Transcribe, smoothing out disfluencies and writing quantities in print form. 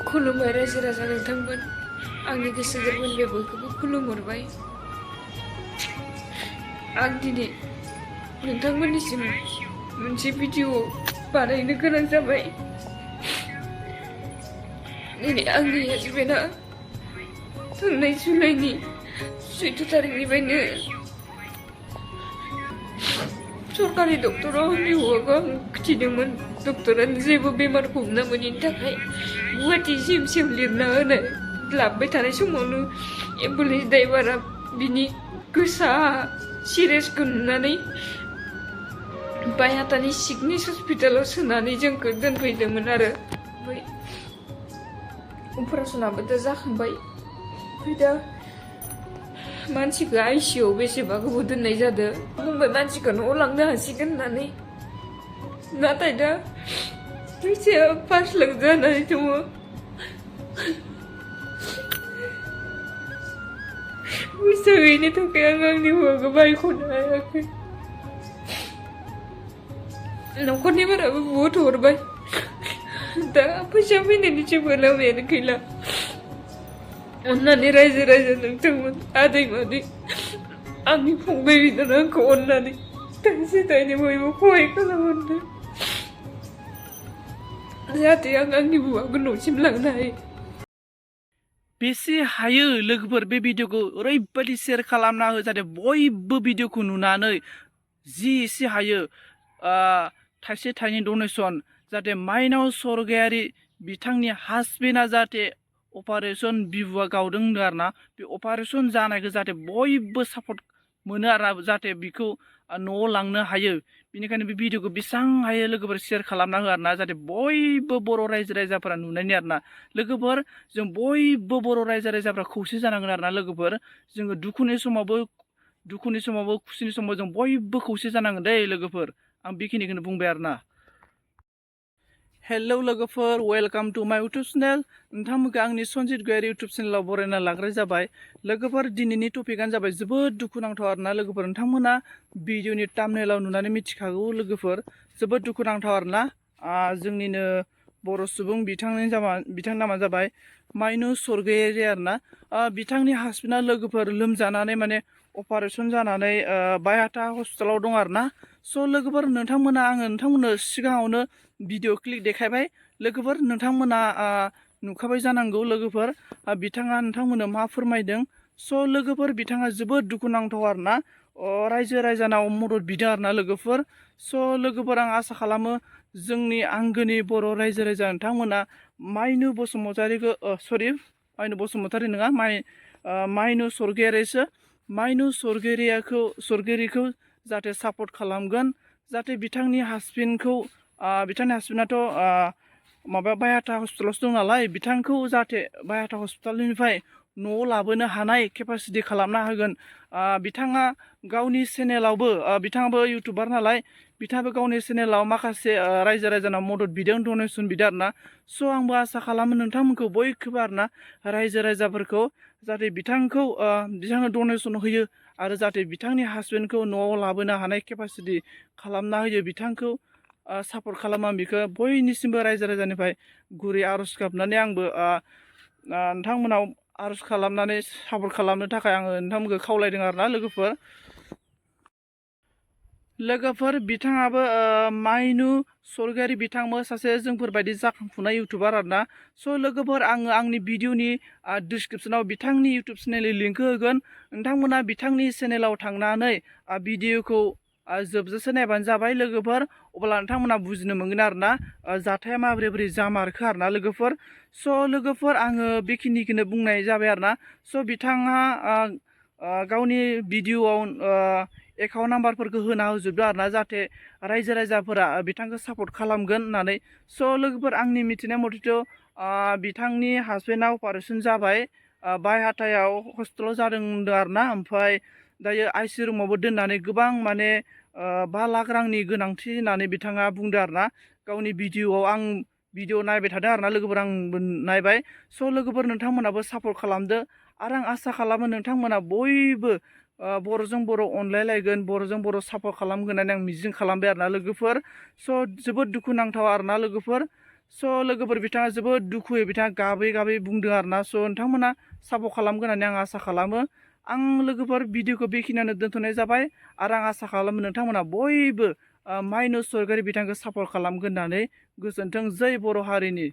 खुलुमबाय रायजो राजा नोंथांमोन आंनि गोसो गोरबोनिफ्राय बयखौबो खुलुमहरबाय। आं दिनै नोंथांमोननिसिम मोनसे भिडिअ बानायनो गोनां जाबाय। दिनै आंनि हासबेन्डआ थांनाय जुलाइनि 14 थारिखनिफ्रायनो सरकारि डक्टराव आंनि हौवाखौ आं खिथिदोंमोन। डक्टरानो जेबो बेमारखौ हमना मोनैनि थाखाय गुवाहाटिसिम लिरना होनाय लाबोबाय थानाय समावनो एम्बुलेन्स ड्राइभारा बिनि गोसा सिरियासखौ नुनानै बायहाथानि सिगनेस हस्पिटालाव सोनानै जोंखौ दोनफैदोंमोन आरो ओमफ्राय अपारेसनाबो दा जाखांबाय। ओमफ्राय दा मानसिखौ आइसिइउआव बेसेबा गोबाव दोननाय जादों। बुंबाय मानसिखौ न'आव लांनो हासिगोन होननानै, नाथाय दा फैसाया 5 लाख जानानै दङ। फैसा गैयिनि थाखाय आं आंनि हौवाखौ बायख'नो हायाखै। न'खरनिफोराबो बुहुत हरबाय, दा फैसा फैनायनि जेबो लामायानो गैला। अन्नानै रायजो राजा नोंथांमोन आदै मादै आंनि फंबाय बिनानावखौ अन्नानै थाइसे थाइनै बयबो सहाय खालामहरदो, जाहाथे आं आंनि हौवाखौ न'सिम लांनो हायो। बेसे हायो लोगोफोर बे भिडिअखौ ओरैबायदि शेयार खालामना हो जाहाथे बयबो भिडिअखौ नुनानै जि एसे हायो थाइसे थाइनै डनेसन जाहाथे माइनाव स्वर्गियारि बिथांनि हासबेन्डआ जाहाथे अपारेशन बिबुआ गावदों होनदों आरोना, बे अपारेशन जानायखौ जाहाथे बयबो सापर्ट मोनो आरोना, जाहाथे बिखौ न'आव लांनो हायो। बेनिखायनो बे भिडिअखौ बेसेबां हायो लोगोफोर शेयार खालामना हो आरोना, जाहाथे बयबो बर' रायजो राजाफोरा नुनायनि आरोना। लोगोफोर जों बयबो बर' रायजो राजाफ्रा खौसे जानांगोन आरोना लोगोफोर। जोङो दुखुनि समावबो खुसिनि समाव जों बयबो खौसे जानांगोन दै लोगोफोर। आं बेखिनिखौनो बुंबाय आरोना। हेलौ लोगोफोर, वेलकाम टु माय इउटुब चेनेल। नोंथांमोनखौ आंनि सनजित गयारि इउटुब चेनेलाव बरायना लाग्राय जाबाय। लोगोफोर दिनैनि टपिकआनो जाबाय जोबोद दुखुनांथाव आरोना लोगोफोर। नोंथांमोना भिडिअनि थाम्बनेलाव नुनानै मिथिखागौ लोगोफोर, जोबोद दुखुनांथाव आरोना। जोंनिनो बर' सुबुं बिथांनि नामा जाबाय माइनाव स्वर्गियारि आरोना। बिथांनि हासबेन्डआ लोगोफोर लोमजानानै माने अपारेशन जानानै बायहाथा हस्पिटालाव दं आरोना। स' लोगोफोर आङो नोंथांमोननो सिगाङावनो भिडिअ क्लिप देखायबाय लोगोफोर। नोंथांमोना नुखाबाय जानांगौ लोगोफोर बिथाङा नोंथांमोननो मा फोरमायदों। स' लोगोफोर बिथाङा जोबोद दुखुनांथाव आरोना, रायजो राजानाव मदद बिदों आरोना लोगोफोर। स' लोगोफोर आं आसा खालामो जोंनि आंगोनि बर' रायजो राजा नोंथांमोना माइनाव बसुमतारी नङा, माइनाव स्वर्गियारिसो। माइनाव स्वर्गियारिखौ जाहाथे सापर्ट खालामगोन, जाहाथे बिथांनि हासबेन्डआथ' माबा बायहाथा हस्पिटालावसो दं नालाय, बिथांखौ जाहाथे बायहाथा हस्पिटालनिफ्राय न'आव लाबोनो हानाय केपासिटि खालामना होगोन। बिथाङा गावनि चेनेलावबो, बिथाङाबो इउटुबार नालाय, बिथाङाबो गावनि चेनेलाव माखासे रायजो राजानाव मदद बिदों, डनेसन बिदों आरोना। स' आंबो आसा खालामो नोंथांमोनखौ बयखौबो आरोना, रायजो राजाफोरखौ जाहाथे बिथांनो डनेसन होयो आरो जाहाथे बिथांनि हासबेन्डखौ न'आव लाबोनो हानाय केपासिटि खालामना होयो, बिथांखौ सापर्ट खालामो। आं बेखौ बयनिसिमबो रायजो राजानिफ्राय गुरै आर'ज गाबनानै आंबो नोंथांमोनाव आर'ज खालामनानै सापर्ट खालामनो थाखाय आङो नोंथांमोनखौ खावलायदों आरोना लोगोफोर। बिथाङाबो माइनाव स्वर्गियारि बिथांबो सासे जोंफोरबायदि जाखांफुनाय इउटुबार आरोना। स' लोगोफोर आङो आंनि भिडिअनि डिसक्रिपसनाव बिथांनि इउटुब चेनेलनि लिंकखौ होगोन। नोंथांमोना बिथांनि चेनेलाव थांनानै भिडिअखौ जोबजासे नायबानो जाबाय लोगोफोर, अब्ला नोंथांमोना बुजिनो मोनगोन आरोना जाथाया माबोरै जामारखो आरोना लोगोफोर। स' लोगोफोर आङो बेखिनिखौनो बुंनाय जाबाय आरोना। स' बिथाङा गावनि भिडिअआव एकाउन्ट नाम्बारफोरखौ होना होजोबदो आरोना, जाहाथे रायजो राजाफोरा बिथांखौ सापर्ट खालामगोन होननानै। स' लोगोफोर आंनि मिथिनाय मथेथ' बिथांनि हासबेन्डआ अपारेशन जाबाय, बायहाथायाव हस्पिटालाव जादों होनदों आरोना। ओमफ्राय दायो आइसिइउ रुमावबो दोननानै गोबां माने 5 लाख रांनि गोनांथि होननानै बिथाङा बुंदों आरोना गावनि भिडिअआव। आं भिडिअ नायबाय थादों आरोना लोगोफोर, आंबो नायबाय। स' लोगोफोर नोंथांमोनाबो सापर्ट खालामदो आरो आं आसा खालामो नोंथांमोना बयबो बर'जों बर' अनलायलायगोन, बर'जों बर' सापर्ट खालामगोन होननानै आं मिजिं खालामबाय आरोना लोगोफोर। स' जोबोद दुखुनांथाव आरोना लोगोफोर। स' लोगोफोर बिथाङा जोबोद दुखुयै बिथाङा गाबै गाबै बुंदों आरोना स' नोंथांमोना सापर्ट खालामगोन होननानै आं आसा खालामो आं लोगोफोर भिडिअखौ बेखिनियावनो दोनथ'नाय जाबाय आरो आं आसा खालामो नोंथांमोना बयबो माइनुस स्वरगियारि बिथांखौ सापर्ट खालामगोन होननानै गोजोन्थों जै बर' हारिनि